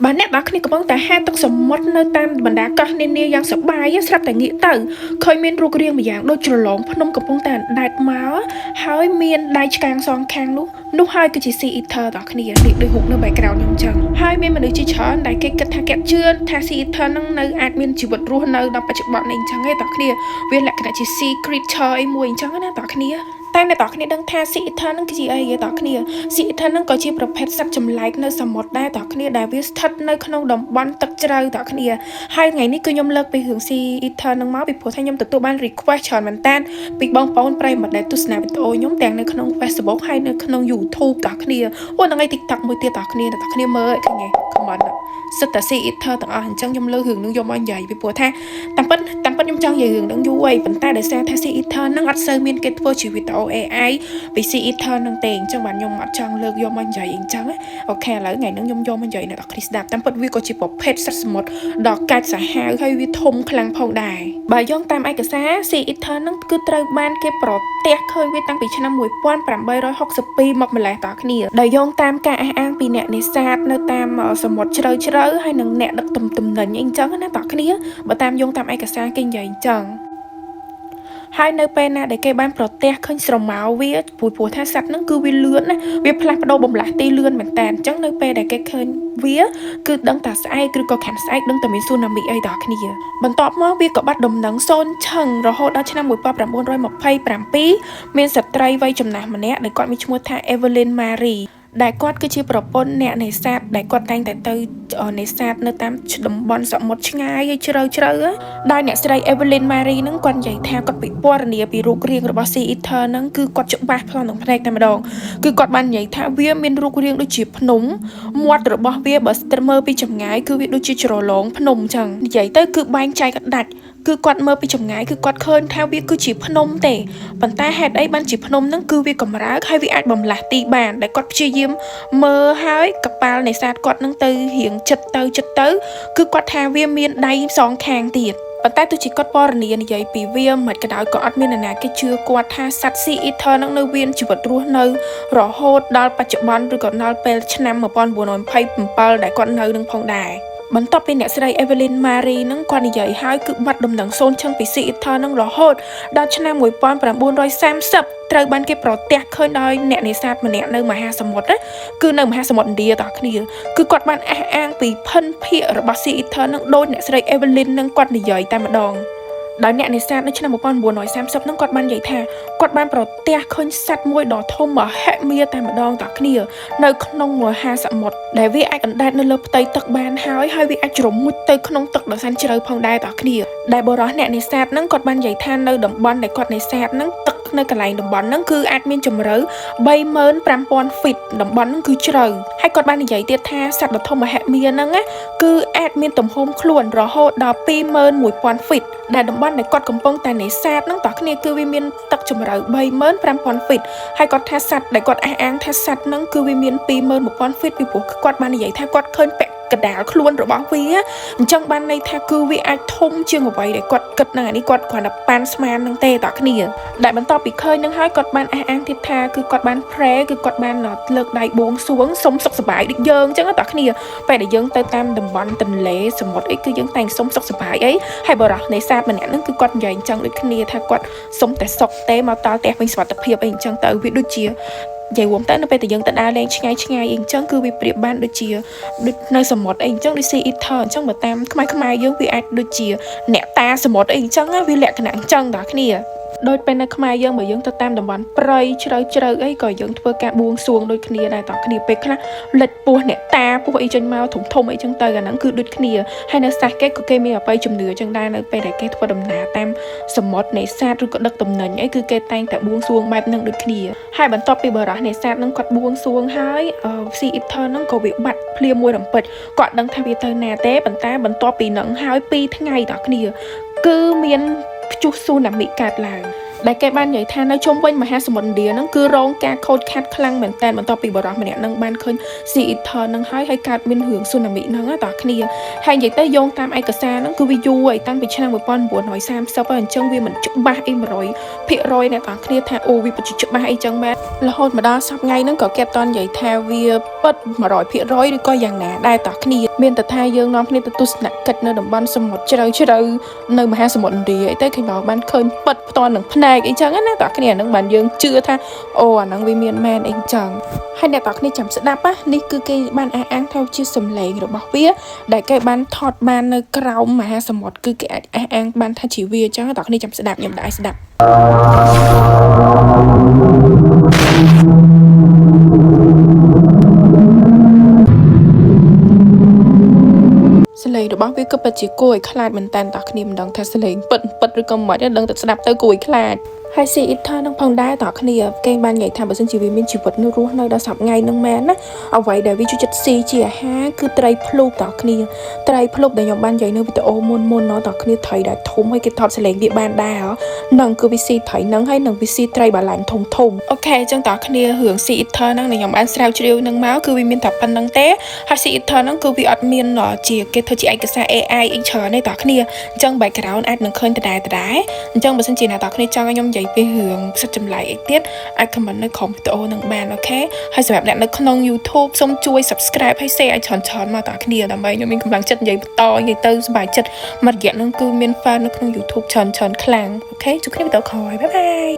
បើអ្នកទាំងគ្នាកំពុងតែហែលទឹកសមុទ្រនៅតាមបណ្ដាកោះនានាយ៉ាងសប្បាយស្រាប់តែងាកទៅឃើញមានរូបរាងម្យ៉ាងដូចជ្រលងភ្នំកំពុងតែអណ្ដែតមកហើយមានដៃឆ្កាងសងខាងនោះនោះហើយគឺជា Sea Eater ទាំងគ្នានេះដូចរូបនៅ background ខ្ញុំចឹងហើយមានមនុស្សជាច្រើនដែលគេគិតថាគេជឿថា Sea Eater ហ្នឹងនៅអាចមានជីវិតរស់នៅដល់បច្ចុប្បន្ននេះអញ្ចឹងឯងទាំងគ្នាវាលក្ខណៈជា sea creature អីមួយអញ្ចឹងណាទាំងគ្នាតែអ្នកទាំងគ្នាដឹងថា Sea Eater ហ្នឹងគឺជាអីទេទាំងគ្នា Sea Eater ហ្នឹងក៏ជាប្រភេទសត្វចម្លែកនៅសមុទ្រដែរទាំងគ្នាដែលវាស្ថិតនៅក្នុងតំបន់ទឹកជ្រៅទាំងគ្នាហើយថ្ងៃនេះគឺខ្ញុំលើកពីរឿង Sea Eater ហ្នឹងមកពីព្រោះថាខ្ញុំទទួលបាន request ច្រើនមែនតើពីបងប្អូនប្រិយមិត្តដែលទស្សនាវីដេអូខ្ញុំទាំងនៅក្នុង Facebook ហើយនៅក្នុង YouTube ទាំងគ្នាអូថ្ងៃ TikTok មួយទៀតទាំងគ្នាទាំងគ្នាមើលឃើញទេ comment សុទ្ធតែ Sea Eater ទាំងអស់អញ្ចឹងខ្ញុំលើករឿងនឹងយកមកនិយាយពីព្រោះថាតាមពិតតាមពិតខ្ញុំចង់និយាយរឿងនឹងយូរហើយប៉ុន្តែដោយសារថា Sea Eater ហ្នឹងអត់សូវមានគេធ្វើជាវីដេអូ AI ពី Sea Eater ហ្នឹងទេអញ្ចឹងបាទខ្ញុំអត់ចង់លើកយកមកនិយាយអញ្ចឹង okay ឥឡូវថ្ងៃហ្នឹងខ្ញុំយកមកនិយាយអ្នកនរគ្នាស្ដាប់តាមពិតវាក៏ជាប្រភេទសត្វសមុទ្រដ៏កាចសាហាវហើយវាធំខ្លាំងផងដែរបើយោងតាមឯកសារ Sea Eater ហ្នឹងគឺត្រូវបានគេប្រទះឃើញវាតាំងពីឆ្នាំ1862មកម្លេះតគ្នាដោយយោងតាមការអះអាងពីអ្នកនេសាទនៅតាមសមុទ្រជ្រៅជ្រៅហើយនិងអ្នកដឹកទំទំនិញអីអញ្ចឹងណាតគ្នាបើតាមយោងតាមឯកសារគេនិយាយអញ្ចឹងហើយនៅពេលណាដែលគេបានប្រទះឃើញស្រមោលវាព្រោះព្រោះថាសត្វហ្នឹងគឺវាលឿនណាវាផ្លាស់ប្ដូរបំលាស់ទីលឿនមែនតើអញ្ចឹងនៅពេលដែលគេឃើញវាគឺដឹងតែស្អែកឬក៏ខាងស្អែកដឹងតែមានស៊ូណាមីអីដល់គ្នាបន្ទាប់មកវាក៏បាត់ដំណឹងសូន្យឈឹងរហូតដល់ឆ្នាំ1927មានស្ត្រីវ័យចំណាស់ម្នាក់ដែលគាត់មានឈ្មោះថា Evelyn Marie ដែលគាត់គឺជាប្រពន្ធអ្នកនេសាទដែលគាត់តែងតែទៅនេសាទនៅតាមតំបន់សមុទ្រឆ្ងាយហើយជ្រៅជ្រៅដោយអ្នកស្រី Evelyn Marie ហ្នឹងគាត់និយាយថាគាត់ពិពណ៌នាពីរូបរាងរបស់ Sea Eater ហ្នឹងគឺគាត់ច្បាស់ផ្លង់នឹងភ្នែកតែម្ដងគឺគាត់បាននិយាយថាវាមានរូបរាងដូចជាភ្នំមាត់របស់វាបើស្ទើរមើលពីចម្ងាយគឺវាដូចជាជ្រលងភ្នំអញ្ចឹងនិយាយទៅគឺបែងចែកអត់ដាច់គឺគាត់មើលពីចម្ងាយគឺគាត់ឃើញថាវាគឺជាភ្នំទេប៉ុន្តែហេតុអីបានជាភ្នំហ្នឹងគឺវាកម្រើកហើយវាអាចបំលាស់ទីបានដែលគាត់ព្យាយាមមើលហើយកប៉ាល់នេសាទគាត់នឹងទៅរៀងចិត្តទៅចិត្តទៅគឺគាត់ថាវាមានដៃសងខាងទៀតប៉ុន្តែទោះជាគាត់ពណ៌នានិយាយពីវាមិនក៏ដោយក៏អត់មាននរណាគេជឿគាត់ថាសត្វ Sea Eater នឹងនៅមានជីវិតរស់នៅរហូតដល់បច្ចុប្បន្នឬក៏ដល់ពេលឆ្នាំ1927ដែលគាត់នៅនឹងផងដែរបន្ទាប់ពីអ្នកស្រី Evelyn Marie នឹងគាត់និយាយហើយគឺបាត់ដំណឹងសូន្យឈឹងពី Sea Eater នឹងរហូតដល់ឆ្នាំ1930ត្រូវបានគេប្រទះឃើញដោយអ្នកនេសាទម្នាក់នៅមហាសមុទ្រគឺនៅមហាសមុទ្រឥណ្ឌាតគ្នាគឺគាត់បានអះអាងពីភិនភាគរបស់ Sea Eater នឹងដោយអ្នកស្រី Evelyn នឹងគាត់និយាយតែម្ដងដោយអ្នកនេសាទនៅឆ្នាំ1930ហ្នឹងគាត់បាននិយាយថាគាត់បានប្រទះឃើញសត្វមួយដ៏ធំមហិមាតែម្ដងតគ្នានៅក្នុងមហាសមុទ្រដែលវាអាចអណ្ដែតនៅលើផ្ទៃទឹកបានហើយហើយវាអាចជ្រមុជទៅក្នុងទឹកដ៏សែនជ្រៅផងដែរតគ្នាដែលបុរសអ្នកនេសាទហ្នឹងគាត់បាននិយាយថានៅតំបន់ដែលគាត់នេសាទហ្នឹងទឹកនៅកន្លែងតំបន់ហ្នឹងគឺអាចមានជម្រៅ35,000 feet តំបន់ហ្នឹងគឺជ្រៅហើយគាត់បាននិយាយទៀតថាសត្វដ៏ធំមហិមាហ្នឹងណាគឺអាចមានទំហំខ្លួនរហូតដល់21,000 feet ដែលតំបន់ដែលគាត់កំពុងតែនេសាទហ្នឹងតោះគ្នាគឺវាមានទឹកជម្រៅ35,000 feet ហើយគាត់ថាសត្វដែលគាត់អះអាងថាសត្វហ្នឹងគឺវាមាន21,000 feet ពីព្រោះគាត់បាននិយាយថាគាត់ឃើញពាក់កដាលខ្លួនរបស់វាអញ្ចឹងបានន័យថាគឺវាអាចធំជាងអ្វីដែលគាត់គិតហ្នឹងអានេះគាត់គ្រាន់តែប៉ាន់ស្មានហ្នឹងទេតើគ្នាដែលបន្ទាប់ពីឃើញហ្នឹងហើយគាត់បានអះអាងទៀតថាគឺគាត់បាន pray គឺគាត់បានលើកដៃបួងសួងសុំសុខសប្បាយដូចយើងអញ្ចឹងតើគ្នាពេលដែលយើងទៅតាមតំបន់ទន្លេសមុទ្រអីគឺយើងតែងសុំសុខសប្បាយអីហើយបុរសនេសាទម្នាក់ហ្នឹងគឺគាត់និយាយអញ្ចឹងដូចគ្នាថាគាត់សុំតែសុខទេមកដល់ផ្ទះវិញសុវត្ថិភាពអីអញ្ចឹងទៅវាដូចជានិយាយរួមទៅនៅពេលដែលយើងទៅដើរលេងឆ្ងាយឆ្ងាយអីអញ្ចឹងគឺវាប្រៀបបានដូចជាដូចនៅសមុទ្រអីអញ្ចឹងដូច Sea Eater អញ្ចឹងបើតាមខ្មែរខ្មែរយើងវាអាចដូចជាអ្នកតាសមុទ្រអីអញ្ចឹងវាលក្ខណៈអញ្ចឹងដល់គ្នាដូចពេលនៅខ្មែរយើងបើយើងទៅតាមតំបន់ព្រៃជ្រៅជ្រៅអីក៏យើងធ្វើការបួងសួងដូចគ្នាដែរតគ្នាពេលខ្លះលិចពោះអ្នកតាពោះអីចេញមកធំធំអីចឹងទៅអាហ្នឹងគឺដូចគ្នាហើយនៅសាសគេក៏គេមានអបិយជំនឿចឹងដែរនៅពេលដែលគេធ្វើដំណើរតាមសមុទ្រនេសាទឬក៏ដឹកទំនិញអីគឺគេតែងតែបួងសួងបែបហ្នឹងដូចគ្នាហើយបន្ទាប់ពីបុរសនេសាទហ្នឹងគាត់បួងសួងហើយ Sea Eater ហ្នឹងក៏វាបាត់ភ្លាមមួយរំពេចគាត់ដឹងថាវាទៅណាទេប៉ុន្តែបន្ទាប់ពីហ្នឹងហើយ2ថ្ងៃតគ្នាគឺមានព្យុះស៊ូណាមីកើតឡើង ដែលគេបាននិយាយថានៅជុំវិញមហាសមុទ្រឥណ្ឌាហ្នឹងគឺរងការខូចខាតខ្លាំងមែនតើបន្ទាប់ពីបុរសម្នាក់ហ្នឹងបានឃើញ Sea Eater ហ្នឹងហើយហើយកើតមានរឿងស៊ូណាមីហ្នឹងណាតោះគ្នាហើយនិយាយទៅយោងតាមឯកសារហ្នឹងគឺវាយូរហើយតាំងពីឆ្នាំ1930ហើយអញ្ចឹងវាមិនច្បាស់អី100%អ្នកទាំងគ្នាថាអូវាពិតជាច្បាស់អីចឹងមែនរហូតមកដល់សប្តាហ៍ថ្ងៃហ្នឹងក៏គេអត់តន់និយាយថាវាពិត100%ឬក៏យ៉ាងណាដែរតោះគ្នាមានតែថាយើងនាំគ្នាទៅទស្សនកិច្ចនៅតំបន់សមុទ្រជ្រៅជ្រៅនៅមហាសមុទ្រឥណ្ឌាអីទៅឃើញមកបានឃើញពិតផ្ទាល់នឹងភ្នែកអីចឹងណាតោះគ្នាអាហ្នឹងបានយើងជឿថាអូអាហ្នឹងវាមានមែនអីចឹងហើយអ្នកតោះគ្នាចាំស្ដាប់ណានេះគឺគេបានអះអាងថាជាសំឡេងរបស់វាដែលគេបានថតបាននៅក្រោមមហាសមុទ្រគឺគេអាចអះអាងបានថាជាវាអញ្ចឹងតោះគ្នាចាំស្ដាប់ខ្ញុំដាក់ឲ្យស្ដាប់ សលេងរបស់វាក៏ពិតជាគួរឲ្យខ្លាចមែនតើតោះគ្នាមិនដឹងថាសលេងពិតពិតឬក៏មិនទេដឹងតែស្ដាប់ទៅគួរឲ្យខ្លាចហើយ Sea Eater នឹងផងដែរតោះគ្នាគេបាននិយាយថាបើសិនជាវាមានជីវិតនៅរស់នៅដល់សប្តាហ៍ថ្ងៃនឹងមែនណាអ្វីដែលវាចូលចិត្តស៊ីជាអាហារគឺត្រីភ្លូកតោះគ្នាត្រីភ្លូកដែលខ្ញុំបាននិយាយនៅវីដេអូមុនមុនណោះតោះគ្នាត្រីដែលធំហើយគេថតសលេងវាបានដែរហ៎នឹងគឺវាស៊ីត្រីនឹងហើយនឹងវាស៊ីត្រីបាឡាញ់ធំធំOK អញ្ចឹងតោះគ្នារឿង Sea Eater ហ្នឹងដែលខ្ញុំបានស្រាវជ្រាវនឹងមកគឺវាមានតែប៉ុណ្្នឹងទេហើយ Sea Eater ហ្នឹងគឺវាអត់មានជាគេធ្វើជាឯកសារ AI អីច្រើនទេតោះគ្នាអញ្ចឹង background អាចនឹងឃើញដដែលដដែលអញ្ចឹងបើសិនជាអ្នកតោះគ្នាចង់ឲ្យខ្ញុំនិយាយពីរឿងផ្សិតចម្លែកអីទៀតអាច comment នៅក្រោមវីដេអូនឹងបាន OK ហើយសម្រាប់អ្នកនៅក្នុង YouTube សូមជួយ subscribe ហើយ share ឲ្យច្រើនច្រើនមកតោះគ្នាដើម្បីខ្ញុំមានកម្លាំងចិត្តនិយាយបន្តនិយាយទៅសប្បាយចិត្តមួយរយៈហ្នឹងគឺមាន fan នៅក្នុង YouTube ច្រើនច្រើនខ្លាំង OK ជួបគ្នាវីដេអូក្រោយ bye bye.